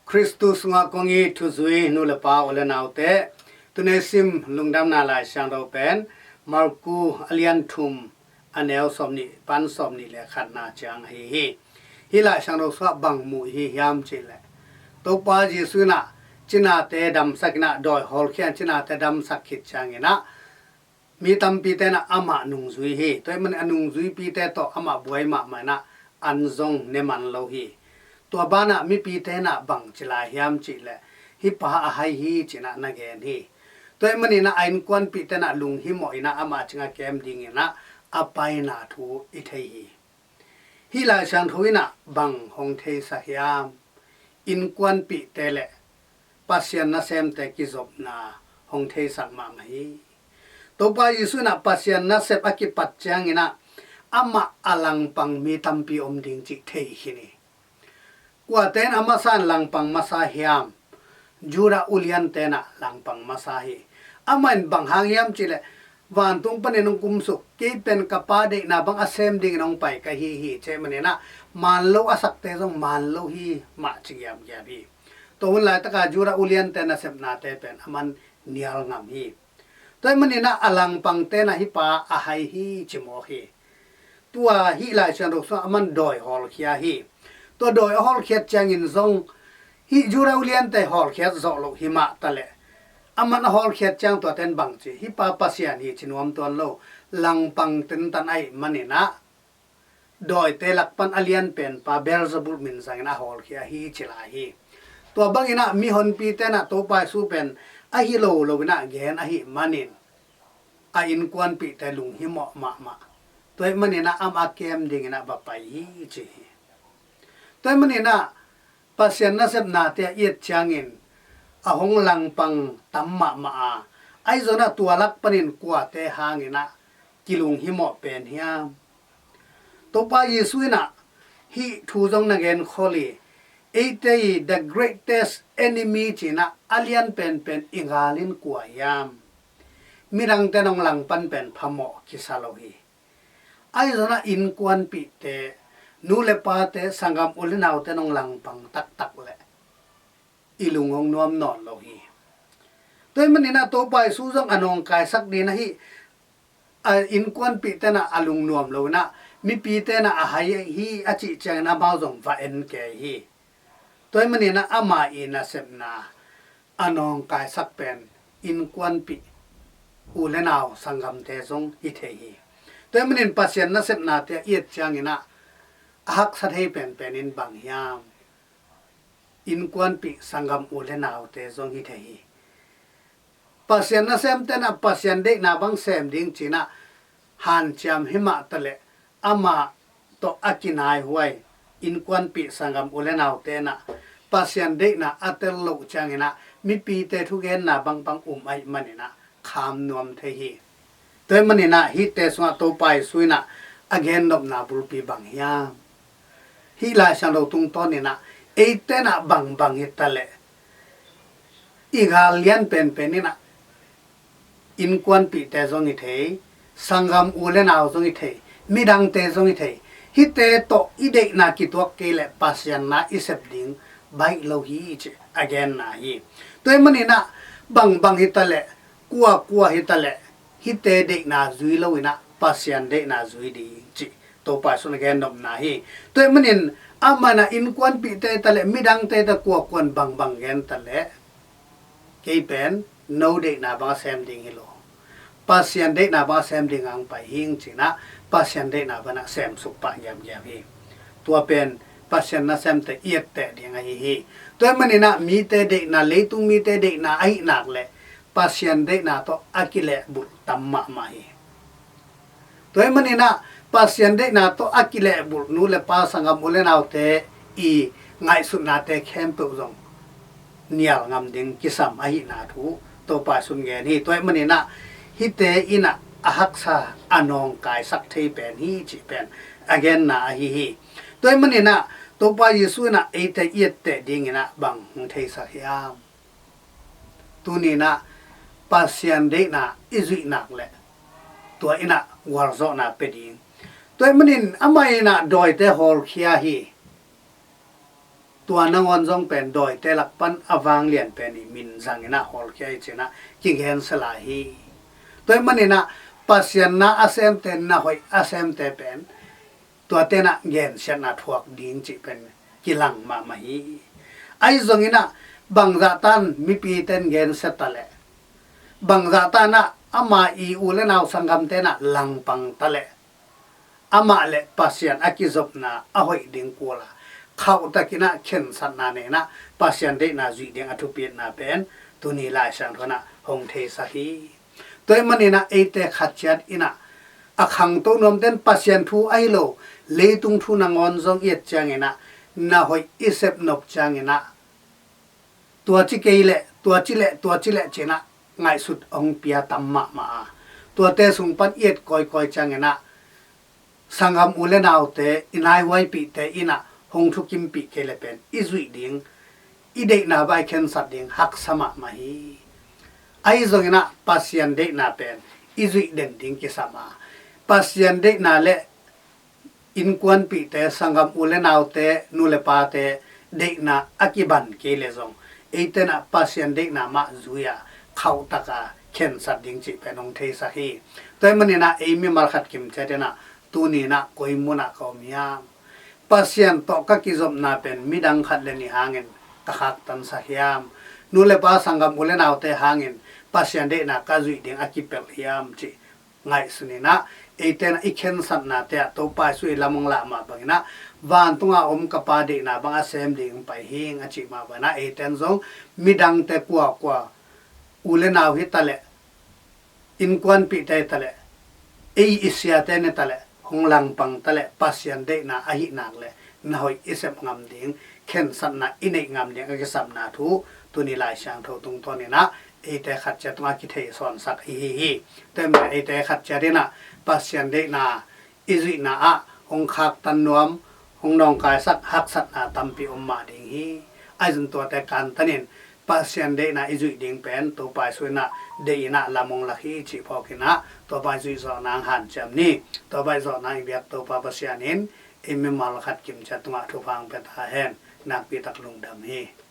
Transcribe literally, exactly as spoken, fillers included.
Khristu sungah kong it thuzui nu le pa, u le naute, tuni sim lungdamna Lai Siangtho pen Marku a lian thum, a neu sawmnih pan sawmnih le khatna ciang ahi hi. Hih Lai Siangtho sungah bang mu i hi hiam cih leh, Topa Jesu in ah cinate damsak in ah, dawi hawlkhia in cinate damsak khit ciangin ah, mi tampite in ah amah nungzui hi. Tua ahih manin a nungzuipite tawh amah buai mahmah in ah an zong ne man lo hi. Tua banah mipite in ah bang ci lai hiam cih leh, hih pa a hai hi ci-in ah na gen hi. Tua ahih manin ah a innkuanpihte in ah lunghimawh in ah amah cing a kem dingin ah a paina thu i thei hi. Hih Lai Siangtho in ah bang hong theisak hiam? Innkuanpihte le Pasian nasemte kizopna hong theisak mahmah hi. Topa Jesu in ah Pasian nasep a kipat ciangin ah amah a langpang mi tampi om ding cih thei khin hi. Kuate in a masa in langpang masa hiam? Judah uliante in ah langpang masa hi. Amah in bang hang hiam cih leh, vantung panin hong kumsuk, kei pen ka Pa deihna bang a sem dingin hong pai ka hi hi, ci ahih manin ah maan lo a sakte zong maan lo hi mah ci giamgiam hi. Tua hun laitaka Judah uliante nasepnate pen aman nial ngam hi. Tua ahih manin ah a langpangte in ah hih pa a hai hi ci mawk hi. Tua hih Lai Siangtho sungah aman dawi hawlkhia hi. Tua dawi a hawlkhiat ciangin zong hih Judah uliante hawlkhiat zawh loh hi mah taleh, aman a hawlkhiat ciang tuate in bang ci, hih pa Pasian hi ci nuam tuan lo, langpang tentan ahih manin ah dawite lak pan a lianpen pa Beelzebul min zangin a hawlkhia hi ci lai hi. Tua bangin ah mihonpite in ah Topa Jesu pen ahi lo lo in ah gen ahih manin a innkuanpihte lunghimawh mahmah. Tua ahih manin ah amah a kem dingin ah va pai hi ci hi. Tua ahih manin ah Pasian nasepnate a i et ciangin a hong langpang tam mahmah a, ahi zongin ah tua lak panin kuate hangin ah kilunghimawh pen hiam? Topa Jesu in ah hih thu zong na genkhol hi. Eite i the greatest enemy ci-in ah a lian penpen i gal in kua hiam? Midangte in hong langpan pen phamawh kisa lo hi. Ahi zongin ah innkuanpihte, nu le pate, sanggam u le naute in hong langpang taktak leh i lung hong nuam nawn lo hi. Tua ahih manin ah Topa Jesu zong a nawngkaisak dingin ah hih a innkuanpihte in ah a lungnuam lo in ah, mipite in ah a hai hi a cih ciangin amau zong va en kei hi. Tua ahih manin ah ama i nasepna a nawngkaisak pen innkuanpih, u le nau, sanggamte zong hi thei hi. Tua ahih manin Pasian nasepnate a i et ciangin ah a haksa thei penpen in bang hiam? Innkuanpih, sanggam u le naute zong hi thei hi. Pasian nasemte in ah Pasian deihna bang sem ding ci-in ah hanciam hi mah taleh, amah tawh a kinaihuai innkuanpih, sanggam u le naute in ah Pasian deihna a tel loh ciangin ah mipite thugenna bangbang um ahih manin ah kham nuam thei hi. Tua ahih manin ah hihte sungah Topa Jesu in ah a gennopna bulpi bang hiam? Hih Lai Siangtho tungtawn in ah eite in ah bangbang hi taleh, i gal lian penpen in ah innkuanpihte zong hi thei, sanggam u le nau zong hi thei, midangte zong hi thei, hihte tawh i deihna kituak kei leh Pasian na i sep ding baih lo hi ci a genna hi. Tua ahih manin ah bangbang hi taleh, kuakua hi taleh, hihte deihna zui lo in ah Pasian deihna zui ding cih Topa Jesu in a gennopna hi. Tua ahih manin amah in ah innkuanpihte hi taleh, midangte hi taleh, kuakuan bangbang gen taleh, kei pen no deihna bang a sem ding hi lo, Pasian deihna bang a sem ding hong pai hing ci-in ah Pasian deihna bang a semsuk pah giamgiam hi. Tua pen Pasian nasemte i etteh ding ahi hi. Tua ahih manin ah mite deihna, leitung mite deihna ahih nak leh Pasian deihna tawh a kilehbulh tam mahmah hi. Tua ahih manin ah Pasian deihna tawh a kilehbulh nu le pa, sanggam u le naute i ngaihsutnate khempeuh zong nial ngam ding kisam ahihna thu Topa Jesu in gen hi. Tua ahih manin ah hihte in ah a haksa, a nawngkaisak thei pen hi cih pen a genna ahi hi. Tua ahih manin ah Topa Jesu in ah eite i etteh dingin ah bang hong theisak hiam? Tuni in ah Pasian deihna i zuih nak leh tua in ah gualzawhna pia ding. Tua ahih manin amah in ah dawite hawlkhia hi. tua nangawn zong pen dawite lak pan a vanglian pen i min zangin ah hawlkhia i cih in ah kigensia lai hi. Tua ahih manin ah Pasian na a semte, na hoih a semte pen tuate in ah gensiatna thuak ding cih pen kilang mahmah hi. Ahi zongin ah bangzah tan mipite in gensia ta leh, bangzah tan ah ama i u le nau sanggamte in ah langpang ta leh, amah le Pasian a kizopna a hoih ding kul a, khauhtak in ah khensatna nei in ah Pasian deihna zuih ding a thupitna pen tuni Lai Siangtho in ah hong theisak hi. Tua ahih manin ah eite khat ciat in ah a khangto nuamte in Pasian thu ahi lo, leitung thu nangawn zong i et ciangin ah, na hoih i sep nop ciangin ah, tua ci kei leh, tua ci leh, tua ci leh cih in ah ngaihsut hong pia tam mahmah a, tuate sung pan i et kawikawi ciangin ah sanggam u le naute, i naihuaipihte in ah hong thukimpih kei leh pen i zuih ding, i deihna bang i khensat ding haksa mahmah hi. Ahi zongin ah Pasian deihna pen i zuih den ding kisam a, Pasian deihna le innkuanpihte, sanggam u le naute, nu le pate deihna a kiban kei leh zong, eite in ah Pasian deihna mah zui a, khauhtak a khensat ding cih pen hong theisak hi. Tua ahih manin ah ei mimal khat kim ciat in ah tuni in ah koi mun ah ka om hiam? Pasian tawh ka kizopna pen midang khat le nih hangin ka khaktansak hiam? Nu le pa, sanggam u le naute hangin Pasian deihna ka zuih ding a kipelh hiam cih ngaihsun in ah, eite in ah i khensatnate ah Topa Jesuh i lam hong lah mah bangin ah, vantung a om ka Pa deihna bang a sem ding pai hing a cih mah bangin ah, eite in zong midangte kuakua, u le nau hi ta leh, innkuanpihte hi ta leh, ei i siate ni ta leh, hong langpang ta leh, Pasian deihna ahih nak leh na hoih i sep ngam ding, khensatna i neih ngam ding a kisapna thu tuni Lai Siangtho tungtawn in ah eite khat ciat tungah kithei sawnsak i hi hi. Tua ahih manin eite khat ciat in ah Pasian deihna i zuihna ah hong khaktan nuam, hong nawngkaisak haksatna tampi om mah ding hi. Ahi zong tuate kantan in Pasian deihna i zuih ding pen Topa Jesuh in ah deih in ah lam hong lak hi cih phawk in ah, tua bang i zuih zawh nang hanciam ni. Tua bang i zawh nang i biak Topa Pasian in ei mimal khat kim ciat tungah thupha hong pia ta hen. Nakpi tak lungdam hi.